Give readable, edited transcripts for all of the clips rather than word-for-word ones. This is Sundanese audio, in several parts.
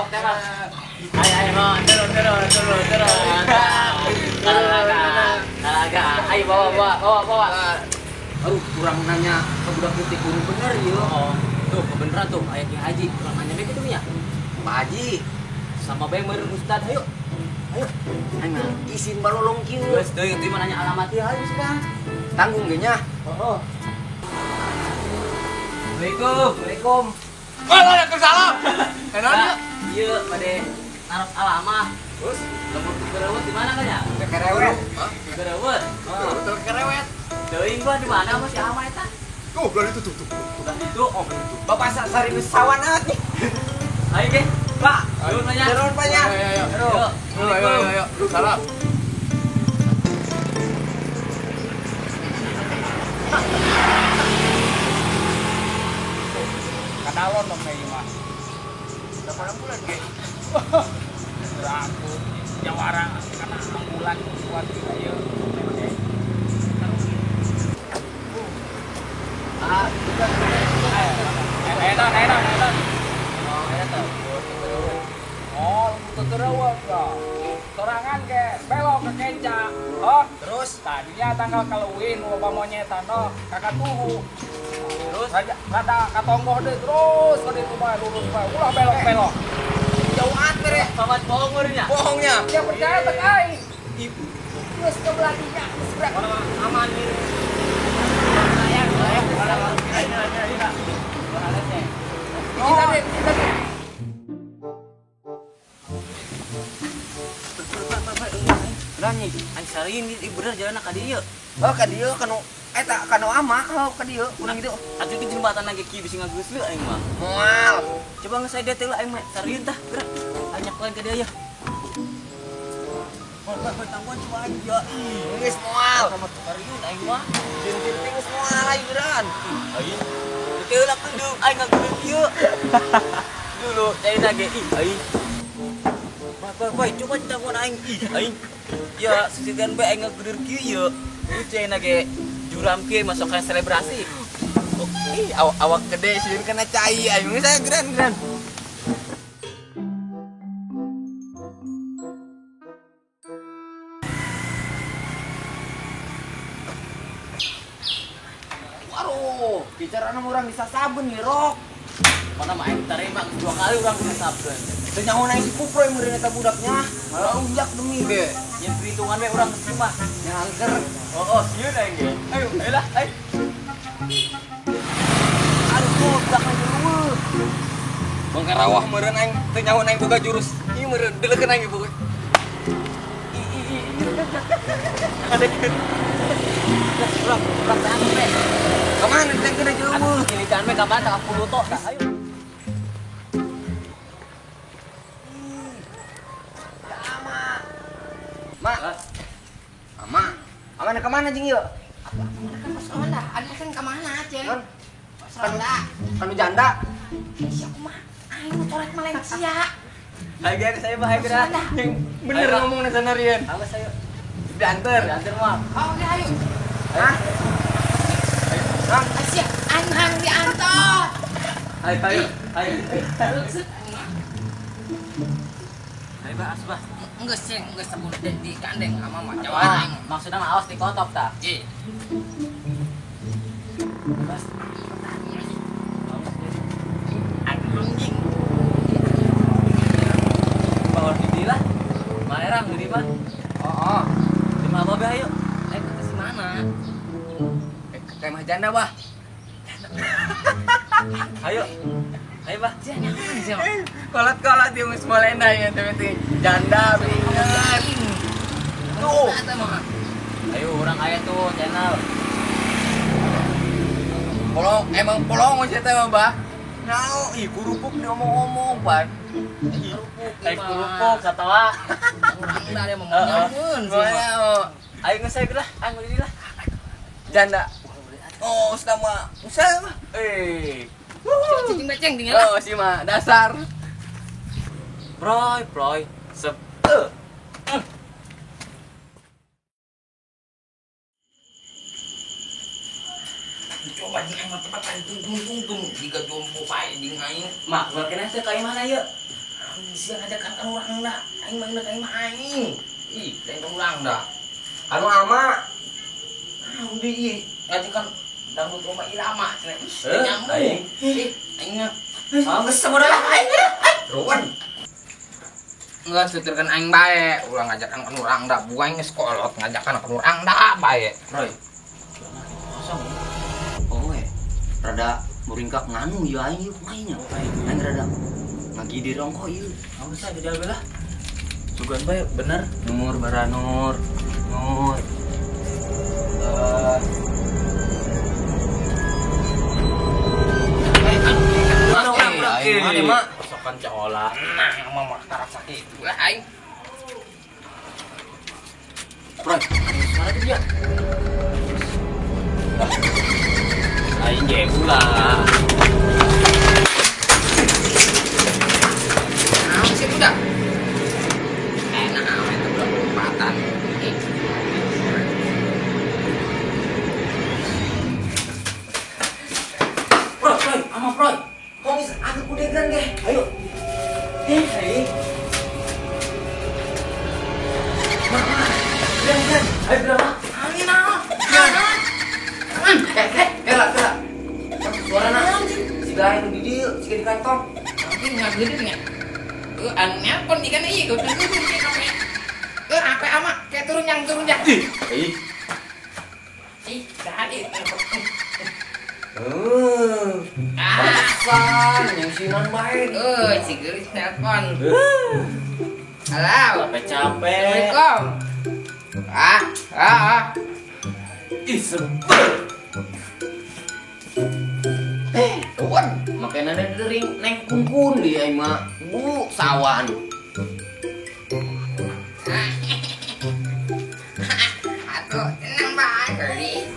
Sok teh mah. Ayo ayo mah, turun turun turun turun. Talaga. Ayo bawa bawa bawa bawa. Aduh, kurang nanya ke budak putih kudu bener ieu. Oh, tuh kebeneran tuh aya Ki Haji. Kurang nanya bae kitu nya. Pak Haji sama bae meureun Ustad, ayo. Ayo. Aing isin balolong kieu. Geus deui teu mah nanya alamat ieu ayo sudah. Tanggung ge nya. Heeh. Assalamualaikum. Waalaikum. Waalaikumsalam. Enak ieu bade naros alamat. Terus lembur Tugerewet di mana kan ya? Tugerewet. Hah? Tugerewet. Oh, Tugerewet. Teuing gua di mana mah si Ama eta? Tuh, belah itu tuh tuh. Belah itu. Oh, belah itu. Bapak sari sawanat nih. Ayo ge. Pak, turun aja. Turun Pak ya. Ayo ayo. Ayo ayo ayo. Salam. Kadalon dong kayak mah. Berapa bulan ge? Aku jawara karena ambulan kuat kita ieu. Ah, enak enak enak. Oh, Tugerewet ya. Sorangan ke belok ke Kenca. Oh, terus tadinya tanggal kaluin loba monyetan oh, kakak tuhu. Terus rada katonggoh deui terus ka ditu bae lurus bae. Ulah belok-belok. Jauh amat mere. Pamat bohong meureun nya. Bohongnya. Ya percaya teh aing. Geus ke belah dinya geus berak. Aman ieu. Kita deh. Berani, aing sariin bener jalan ka dieu. Oh, ka dieu kanu eta kanu ama oh ka dieu urang gitu. Atuh di jembatan lagi kieu bisi ngageusleuk aing mah. Moal. Coba geus aya teh lah aing mah sarieun tah, geura. Aing nyakuan ka dieu ya. Boy boy tangguan coba aing ya. Geus moal. Sarieun aing mah. Jeung-jeung teh geus moal aing geuraan. Aing. Teu lah kudu aing ngageuleuh kieu. Dulu cai ge ih aing. Boy boy coba tangguan aing ih aing. Ya, sisian bae aing ngageudeur kieu ye. Ieu cenah ge juram kieu masuk ka selebrasi. Ih, awak gede sieun kana cai aing geus saya geran-geran. Waduh, bicarana urang disasabun nih, Rok. Mana mah aing tarima geus 2 kali urang disasabkeun. Teu nyaho naik si Kuproy meureun eta budaknya, malah unjak demi be. Yang perhitungan we urang geus mah. Nyangker. Oh, sieun aing ge. Ayo, ayolah, ayo. Aduh, budak leuweung. Bangkarawah meureun aing teu nyaho aing boga jurus. Ieu meureun deleukeun aing boga. Ih ih ih. Adekeun. Lah, urang teh anu we. Ka mana teh kena jauh? Kilikan we ka mana ka Puluto tah. Ayo. Ma. Ama. Ama ke mana jeung ieu? Apa mana kan pos ronda? Ada kan ke mana, Ceng? Pos ronda. Kanu janda. Sia kumaha? Aing nu coret Malaysia. Ayo geus saya mah ayo geura. Yang bener ngomongna sanarian. Awas ayo. Dianter. Dianter mah. Oh, oke ayo. Hah? Hah? Sia, aing hang diantar. Ayo ayo. Ayo. Ayo bah, asbah. Enggak sih, enggak sebut di kandeng sama mah jawara aing. Maksudnya mah awas di kotop tah. Iya. Bas. Anjing. Bawa di lah. Malerang di mah. Oh, oh. Di mana bae ayo. Eh, ke mana? Eh, ke mah janda, Bah. Ayo. Ayo, Bah. Jangan sih. Kolot-kolot dia geus molenda ya teh janda binget. Tuh. Ayo urang aya tuh channel. Polong emang polong sih teh mah, Bah. Nao, ih kerupuk diomong-omong, Pak. Kerupuk. Eh kerupuk katawa. Urang da ada mau nyamun sih. Ayo geus ayo lah, ayo di lah. Janda. Oh, sama. Usah mah. Eh. Cicing beceng dingin lah. Oh, si mah dasar. Proy, proy, sep. Coba jeung aing mah tempat aing tung tung tung tung jiga jompo pae jeung aing. Mak, gua kena teh ka imahna ieu. Sia ngajakan kan urang dah. Aing mah aing mah aing. Ih, lain kan urang dah. Anu ama. Naon deui ieu? Ngajakan dangdut Rhoma Irama cenah. Ih, teu nyambung. Ih, aing mah. Ah, geus sabodo lah aing. Ruan. Enggak tuturkan aing bae, ulah ngajakan kan urang dah. Buang geus kolot ngajakan kan urang dah bae. Roy. Kosong. Oh, rada muringkak nganu ieu aing ieu kumaha nya. Aing rada ngagidir ongko ieu. Enggak usah jadi lah. Sugan bae bener. Nur baranur. Nur. Aing mah sokan caola. Nah, mama karasa kitu lah aing. Roy, suara tuh dia. Aing ge ulah. Naon sih budak? Enak itu belum lompatan. Roy, Roy, ama Roy. Kok aku kudegan ge. Ayo. Hei. Mama, geran. Ayo geran. Angin naon? Kela, kela. Suara naon sih? Siga anu di dieu, siga di kantong. Mungkin ngagedeun nya. Anu nelpon di kana ieu, geudeun ke kape. Ape ama kayak turun yang turun ya. Ih. Ih, tadi telepon. Pantesan yang sinan bae. Si geulis nelpon. Halo. Capek-capek. Assalamualaikum. Ih, sebel. Tuan, makanannya dering neng kungkun di aing mah. Bu, sawan. Atuh, tenang bae geulis.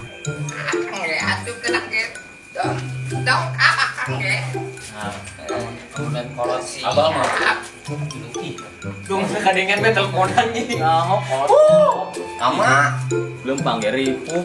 Akang ge atuh kena ge. Dong, akang ge. Nah, lamun kolot abah mah. Ih, dong sekadengan we teleponan ieu. Nah, kolot. Ama leumpang ge ripuh.